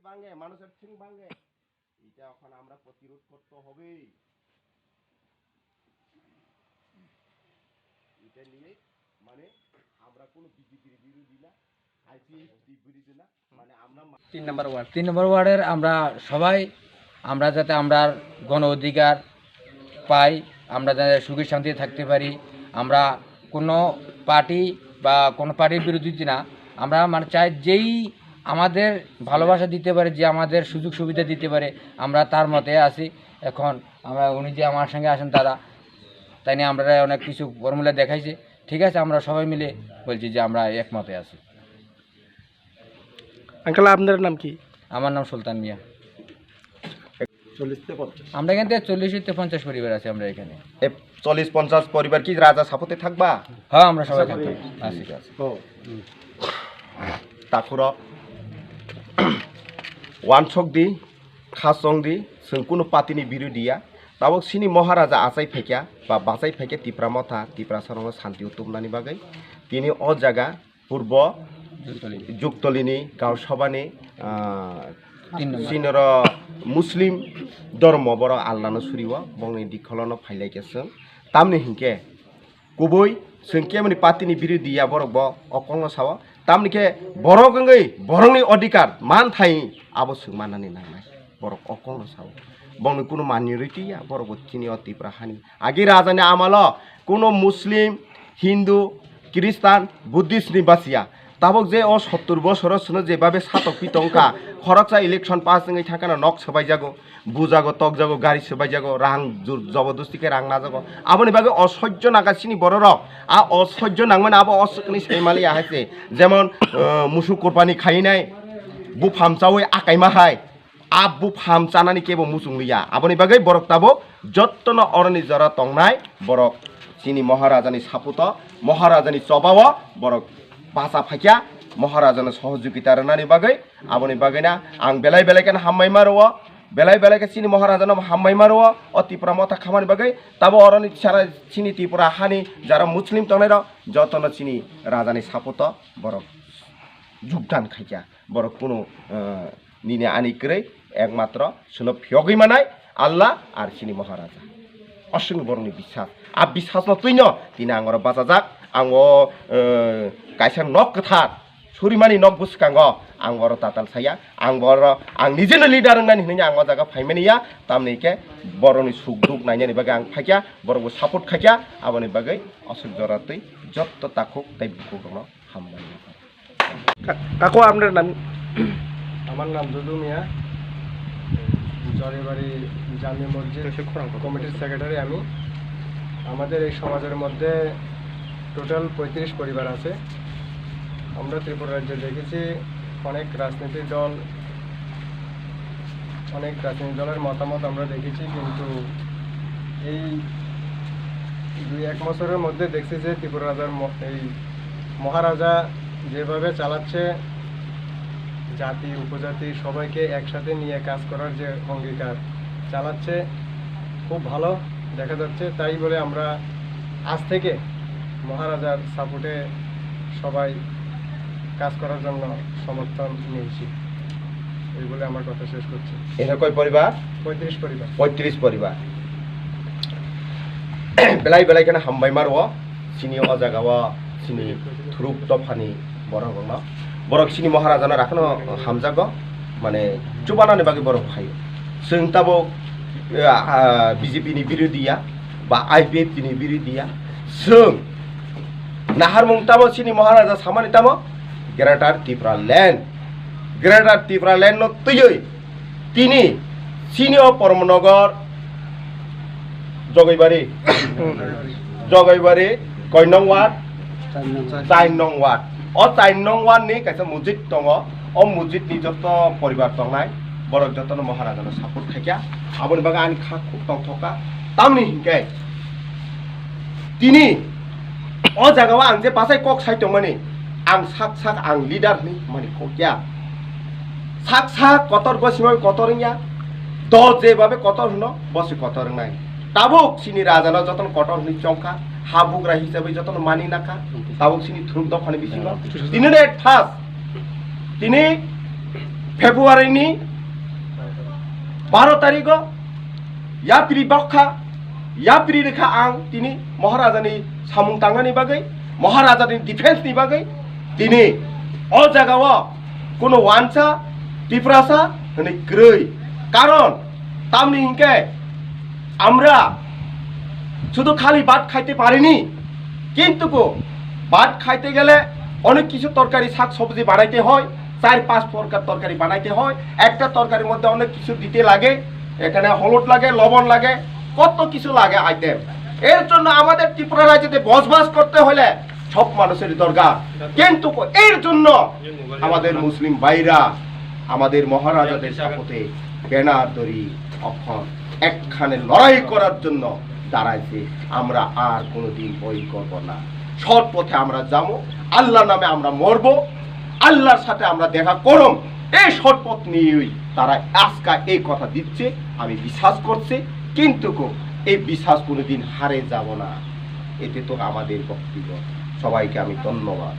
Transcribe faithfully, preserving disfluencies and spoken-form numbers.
ভাঙে, মানুষের ঠ্যাং ভাঙে। এটা এখন আমরা প্রতিরোধ করতে হবে। এটা নিয়ে মানে আমরা কোনো বিজেপির বিরোধী না, আইপিএফটির বিরোধী না, মানে আমরা মা- তিন নম্বর ওয়ার্ড, তিন নম্বর ওয়ার্ডের আমরা সবাই, আমরা যাতে আমরার গণ অধিকার পাই, আমরা যাতে সুখে শান্তিতে থাকতে পারি। আমরা কোনো পার্টি বা কোনো পার্টির বিরোধিতা না, আমরা মানে চাই যেই আমাদের ভালোবাসা দিতে পারে, যে আমাদের সুযোগ সুবিধা দিতে পারে, আমরা তার মতে আছি। এখন আমরা, উনি যে আমার সঙ্গে আছেন দাদা, তাই নিয়ে আমরা অনেক কিছু ফর্মুলা দেখাইছে। ঠিক আছে, আমরা সবাই মিলে বলছি যে আমরা একমতে আছি। আঙ্কেল, আপনার নাম কি? আমার নাম সুলতান মিয়া। চল্লিশ থেকে পঞ্চাশ। আমরা এখান থেকে চল্লিশ থেকে পঞ্চাশ পরিবার আছে আমরা এখানে। এ চল্লিশ পঞ্চাশ পরিবার কি রাজা সাপোর্টে থাকবা? হ্যাঁ, আমরা সবাই থাকবো। আচ্ছা, আছি। ঠিক আছে। ও। তারপর ওয়ান শক্তি খাসংdi, chwng kunu patini birodhiya, tabok chini Maharaja achai phaikya ba bachai phaikya Tipra Motha, Tiprasarokno santi o tubunani bagwi tini o jaga purbo Juktolini gaon sabhani, ah, Tin number. Chinoro Muslim dhormo borok Allano suriwo, bongni dikholono phailaikha chwng. Tamni hinkhe kubui chwng kemoni patini birodhiya borok bo o kokno sao. Tamni khe borok wngwi borokni odhikar manthai abo chwng mannani nangnai. Borok o kokno sao. Bongni kunu minority ya, borok bo chini o Tipra hani. Agi rajani amalo kuno Muslim, Hindu, Christian, Buddhist ni basiya. Tabok je o sottur bosoro chwngno jebabe satok pitongkha, khoroksa election pass wngwi thangkhana nok swbaijago. Bujago, tokjago, gari swbaijago, rang jur-, jobodosti khe rang najago. Aboni bagwi osojjo nangkha chini bororok. A osojjo nangmani abo oswkni saimali ahai se. Jemon, uh, musuk kurbani khainai, buphang chaui akaima hai. A buphang chanani kebo muchung liya. Aboni bagwi borok tabuk jottono oroni jora tongnai borok chini Maharajani saputo, Maharajani chobao borok bacha phaikya, Maharajano sohojogita rwnani bagwi. Aboni bagwina ang belai belai kheno hambai ma rwo, belai belai khe chini Maharajano hambai ma rwo, o Tipra Motha khamani bagwi. Tabo oroni sara chini Tripura hani jara Muslim tongnairok jotono chini rajani saputo borok jugdan khaikha, borok kunu, eh, nini ani kwrwi ekmatro chwngno phiyogwi manai Allah ar chini Maharaja. Aswkni borokni biswas. A biswasno twino tini ang oro bachajak. Ang o, eh, kaisa nok kwthar, surimani nok bwskango ang oro tatal saya. Ang oro, ang nijeno leader wngnani hinwi ang o jaga phaimani ya. Tamni khe borokni suk duk nainani bagwi ang phaikha, borokbo support khaikha. Aboni bagwi aswk jora twi jotto takhuk tei bukhuk rokno hambai. কা-, কাকু, আপনার নাম? আমার নাম দুদু মিয়া, জরিবাড়ি জামি মসজিদ কমিটির সেক্রেটারি আমি। আমাদের এই সমাজের মধ্যে টোটাল পঁয়ত্রিশ পরিবার আছে। আমরা ত্রিপুরা রাজ্যে দেখেছি অনেক রাজনৈতিক দল, অনেক রাজনৈতিক দলের মতামত আমরা দেখেছি, কিন্তু এই দুই এক বছরের মধ্যে দেখছি যে ত্রিপুরা রাজার ম-, এই মহারাজা যেভাবে চালাচ্ছে, জাতি উপজাতি সবাইকে একসাথে নিয়ে কাজ করার যে অঙ্গীকার চালাচ্ছে, খুব ভালো দেখা যাচ্ছে। তাই বলে আমরা আজ থেকে মহারাজার সাপোর্টে সবাই কাজ করার জন্য সমর্থন নিয়েছি। এই বলে আমার কথা শেষ করছি। এখানে কয় পরিবার? পঁয়ত্রিশ পরিবার। পঁয়ত্রিশ পরিবার। Belai belai kheno hambai ma rwo, chini o jaga o chini thuruk dophani borok rokno. Borok chini Maharaja no rakhno hamjago, mane chubanani bagwi borok phaio. Chwng tabuk, ah, ah, B J P ni birodhi ya, ba I P F T ni birodhi ya. Chwng naharmung tamo chini Maharaja samani tamo Greater Tipraland. Greater Tipraland no twiwi tini chini o Poromnogor Jogaibari, Jogaibari koi nong ward? Char nong ward. O char nong ward ni kaisa mujit tongo. O mujit ni joto poribar tongnai, borok jotono Maharaja no support khaikha. Aboni bagwi ani kha khuk tongthokha. Tamni hinkhe tini o jaga o ang je bachai kok sai tongmani, ang sak sak ang leader hinwi mani kok ya. Sak sak kotor bo sima kotor wngya. Do je babe kotor hwno, bo se kotor wngnai. Tabuk chini raja no jotono kotor hinwi chongkha, ha bugra hisabe jotono mani nakha. Tabuk chini thuruk dophani bisingo. Tini at first, tini February ni baro tarikh o yapri bokha, yapri rikha ang tini Maharajani samung tangnani bagwi, Maharajani defense ni bagwi tini o jaga o kuno wansa, Tiprasa hwnwi kwrwi. Karon tamni hinkhe আমরা শুধু খালি ভাত খাইতে পারিনি, কিন্তু ভাত খাইতে গেলে অনেক কিছু তরকারি, শাক সবজি বানাইতে হয়, চার পাঁচ প্রকার তরকারি বানাইতে হয়। একটা তরকারির মধ্যে অনেক কিছু দিতে লাগে, এখানে হলুদ লাগে, লবণ লাগে, কত কিছু লাগে আইটেম। এর জন্য আমাদের ত্রিপুরা রাজ্যতে বসবাস করতে হলে সব মানুষের দরকার, কিন্তু এর জন্য আমাদের মুসলিম ভাইরা আমাদের মহারাজাদের শপথে ব্যানার ধরি অখন একখানে লড়াই করার জন্য দাঁড়াইছে। আমরা আর কোনোদিন ভয় করব না, সৎ পথে আমরা যাবো, আল্লাহর নামে আমরা মরবো, আল্লাহর সাথে আমরা দেখা করম। এই সৎ পথ নিয়েই তারা আজকে এই কথা দিচ্ছে, আমি বিশ্বাস করছি, কিন্তু এই বিশ্বাস কোনোদিন হারে যাব না। এতে তো আমাদের বক্তব্য। সবাইকে আমি ধন্যবাদ।